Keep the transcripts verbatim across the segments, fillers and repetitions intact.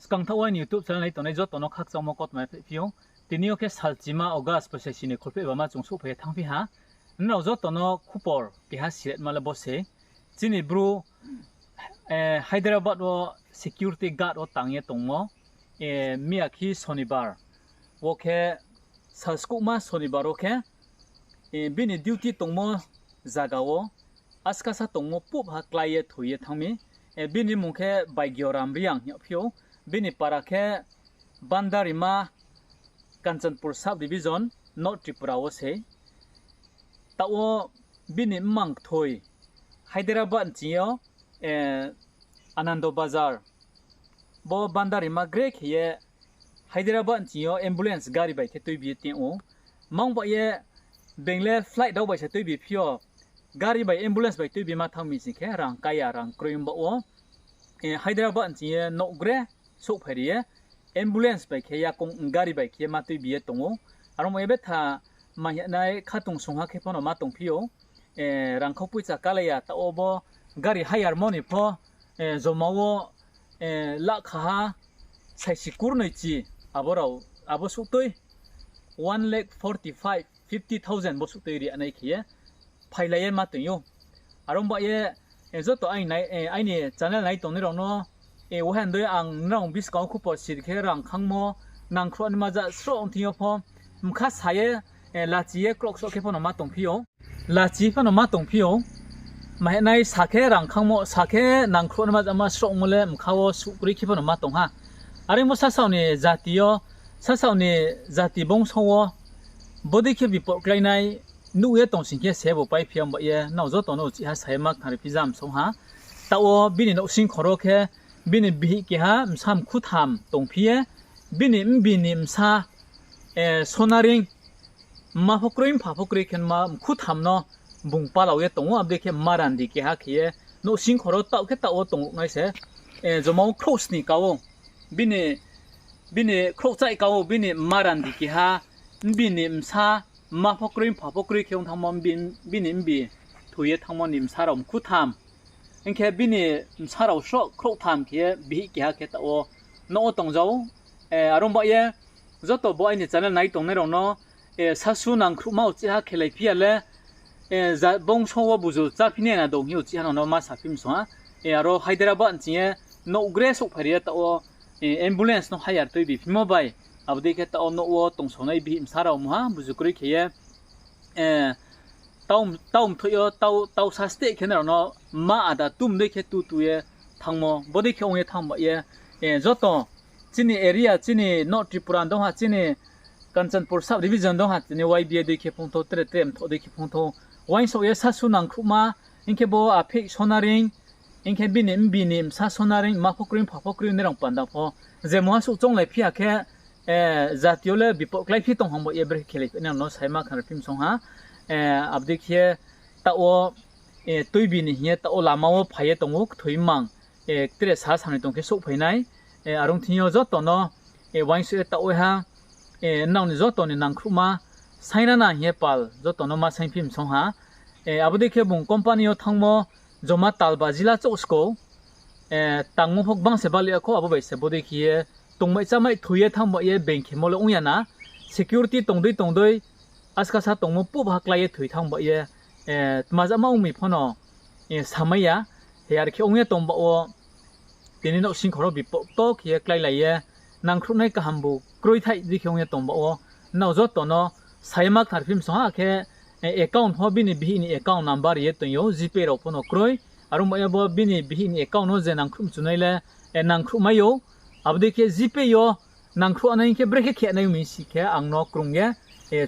Skangthaoh wo aini YouTube channel nai tongnai joto no khakchangmo kautma phaiphi ou. Tini yo khe salchima August bosi sini kholphehbama chung souhphai ye thanngphi ha. Nrao joto no khupor keha siletma le bo se. Chini Bru, Hyderabad wo security guard wo tang ye tongmo, miya khe Sonibar wo khe, salskouhma Sonibar wo khe, bini duty tongmo zaga wo askasa tongmo pup ha klái ye thoi ye thanng mi. Bini mmung khe Baigyoram Reang hing yagphi ou. Bini para khe Bandarima, Kanchanpur sub division, North Tripura wo se. Taoh wo bini mmang kthoi Hyderabad nching yo, Anando Bazar, bo Bandarima gre khe ye Hyderabad nching yo ambulance gari bai khe tuibi ye tong ou. Mang ba ye beng le flight rao bai se tuibi phi yo, gari bai ambulance bai tuibi ma thanng mi sing khe rang kaya rang kroi ong ba wo, Hyderabad nching ye nouh gre souhphai ri ye ambulance bai khe yakoung gari bai khe ma tuibi ye tong ou. Aro mo ye betha ma hing nai khatungsungha khe pho no ma tongphi ou. Rangkhau poicha kalai ya, taoh wo bo gari hire mo ni pho, joma wo, lakh khaha saisi kurnoi chi, abo rao, abo suhtui one lakh forty five, fifty thousand bo suhtui ri nai khe ye phailai ye ma tong ou. Aro ba ye, joto aini channel nai tongnai rao no, wahan dei ang nrao buskang wo khupor siri khe rang khangmo nangkhruh naima ja sroh ong thing yo pho, mkha sa ye, lachi ye kroh sroh khe pho no ma tongphi ou. Lachi pho no ma tongphi ou. Ma hing nai sa khe rang khangmo, sa khe nangkhruh naima ja ma sroh ongmo le mkha wo suh kroi khe pho no ma tong ha. Are ongmo sasaoh ni jati yo, sasaoh ni jati bongso wo, bodei khe bipot kláinai nuh ye tong sing khe se bo paiphi ya ba ye, nrao joto no uchih ha sa ye ma khnari phi jam song ha. Taoh wo bini nouhsing khoro khe, bini bihih keha bsa mkhutham tongphi ye, bini mbi ni bsa, Sonaring, mma pho kroi, mpha pho kroi khe ma mkhutham no bung palau ye tong ou, abo dei khe mma randi keha khe ye, nouhsing khoro taoh khe taoh wo tong nai se, joma wo khrouhsni ka ou, bini khrouhchaih ka ou, bini mma randi keha, mbi ni bsa, mma pho kroi, mpha pho kroi khe ong thanngmo, bini mbi thoi ye thanngmo ni bsa rao mkhutham. Hing khe bini bsa rao sroh khrouhtham khe ye bihih keha khe taoh wo nouh wo tongja ou. Aro ba ye joto bo aini channel nai tongnai rao no, sasu nangkhruhma uchih ha khelai phi ya le, bongso wo buzu cháphi nai na dong hing uchih ha no no ma saphi msong ha. Aro Hyderabad nching ye nouh gre souhphai ri ye taoh wo, ambulance no hire tuibi phimo bai, abo dei khe taoh wo nouh wo tongsonai bihih bsa rao mungha buzu kroi khe ye, tau mthoih yo, tau sa steh khe nrao no ma ada tum dei khe tu tu ye thanngmo, bodei khe ong ye thanng ba ye, joto chini area, chini North Tripura dong ha, chini Kanchanpur sub division dong ha, chini Y B A dei khe phungthou, tre tre mthoh dei khe phungthou, uaingsouh ye sasu nangkhruhma, hing khe bo apheih Sonaring, hing khe bini mbi ni bsa Sonaring, mma pho kroi, mpha pho kroi, nrao panda pho, je mungha suh chounglai phi ya khe, jati yo le bipot kláiphi tong hang ba ye brekhe khelai phi nai no sai ma khnari phi msong ha. Abo dei khe taoh wo, tuibi ni hing ye taoh wo lama wo phai ye tong ou, kthoi mang, tre sa samni tong khe souhphai nai. Are ong thing yo joto no, uaingsouh ye taoh wo ha, nrao ni joto ni nangkhruhma saingra na hing ye pal joto no ma saingphi msong ha. Abo dei khe bung company yo thanngmo joma talba jila chouh skou, tangmo pho gbang se bali ya khou, abo bai se bodei khe ye tongmai chámai thoi ye thanng ba ye beng khemo le ong ya na. Security tong dei tong dei, askasa tongmo pup ha klái ye thoi thanng ba ye, tma jama ong mi pho no, samai ya. He are khe ong ye tong ba wo, tini nouhsing khoro bipot kto khe ye kláilai ye, nangkhruhnai kahambu kroithaih dei khe ong ye tong ba wo, nrao joto no sa ye ma khnarphi msong ha khe, account pho bini bihih ni account number ye tong ou, GPay rao pho no kroi. Are ong ba ye bo bini bihih ni account no je nangkhruh mchunai le, nangkhruhmai ou. Abo dei khe GPay yo nangkhruh nai hing khe brekhe khe nai mi si khe ang no krung ye,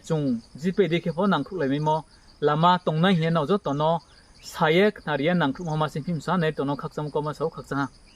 chung GPay dei khe pho nangkhruhlaimaimo lama tongnai hing ye nrao joto no sa ye khnari ye nangkhruhmo ma sing phi msong ha, nai to no khakchangmo kauma sao khakchang ha.